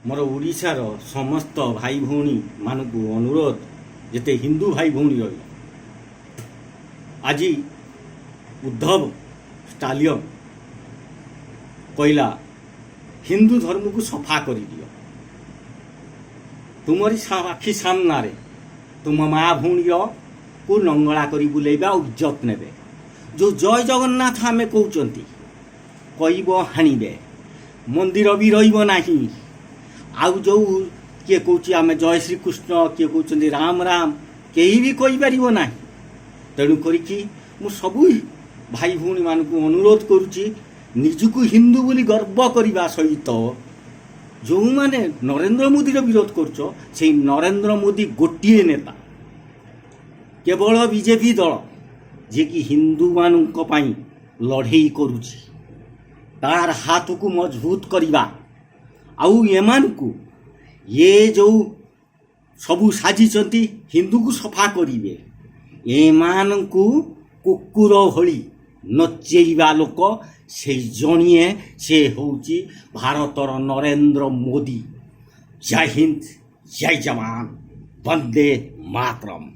ମୋର ଓଡ଼ିଶାର ସମସ୍ତ ଭାଇ ଭଉଣୀମାନଙ୍କୁ ଅନୁରୋଧ, ଯେତେ ହିନ୍ଦୁ ଭାଇ ଭଉଣୀ ରହିଲେ, ଆଜି ଉଦ୍ଧବ ଷ୍ଟାଲିନ କହିଲା, ହିନ୍ଦୁ ଧର୍ମକୁ ସଫା କରିଦିଅ। ତୁମରି ଆଖି ସାମ୍ନାରେ ତୁମ ମା ଭଉଣୀର କୁ ନଙ୍ଗଳା କରି ବୁଲେଇବେ ଆଉ ଇଜ୍ଜତ ନେବେ। ଯେଉଁ ଜୟ ଜଗନ୍ନାଥ ଆମେ କହୁଛନ୍ତି, କହିବ ହାଣିବେ, ମନ୍ଦିର ବି ରହିବ ନାହିଁ। ଆଉ ଯେଉଁ କିଏ କହୁଛି ଆମେ ଜୟ ଶ୍ରୀକୃଷ୍ଣ, କିଏ କହୁଛନ୍ତି ରାମ ରାମ, କେହି ବି କହିପାରିବ ନାହିଁ। ତେଣୁ କରିକି ମୁଁ ସବୁ ଭାଇ ଭଉଣୀମାନଙ୍କୁ ଅନୁରୋଧ କରୁଛି, ନିଜକୁ ହିନ୍ଦୁ ବୋଲି ଗର୍ବ କରିବା ସହିତ ଯେଉଁମାନେ ନରେନ୍ଦ୍ର ମୋଦିର ବିରୋଧ କରୁଛ, ସେଇ ନରେନ୍ଦ୍ର ମୋଦି ଗୋଟିଏ ନେତା କେବଳ ବିଜେପି ଦଳ, ଯିଏକି ହିନ୍ଦୁମାନଙ୍କ ପାଇଁ ଲଢ଼େଇ କରୁଛି, ତାର ହାତକୁ ମଜବୁତ କରିବା। ଆଉ ଏମାନଙ୍କୁ ଇଏ ଯେଉଁ ସବୁ ସାଜିଛନ୍ତି ହିନ୍ଦୁକୁ ସଫା କରିବେ, ଏମାନଙ୍କୁ କୁକୁର ଭଳି ନଚେଇବା ଲୋକ ସେଇ ଜଣିଏ, ସେ ହେଉଛି ଭାରତର ନରେନ୍ଦ୍ର ମୋଦି। ଜୟ ହିନ୍ଦ, ଜୟ ଯବାନ, ବନ୍ଦେ ମାତରମ୍।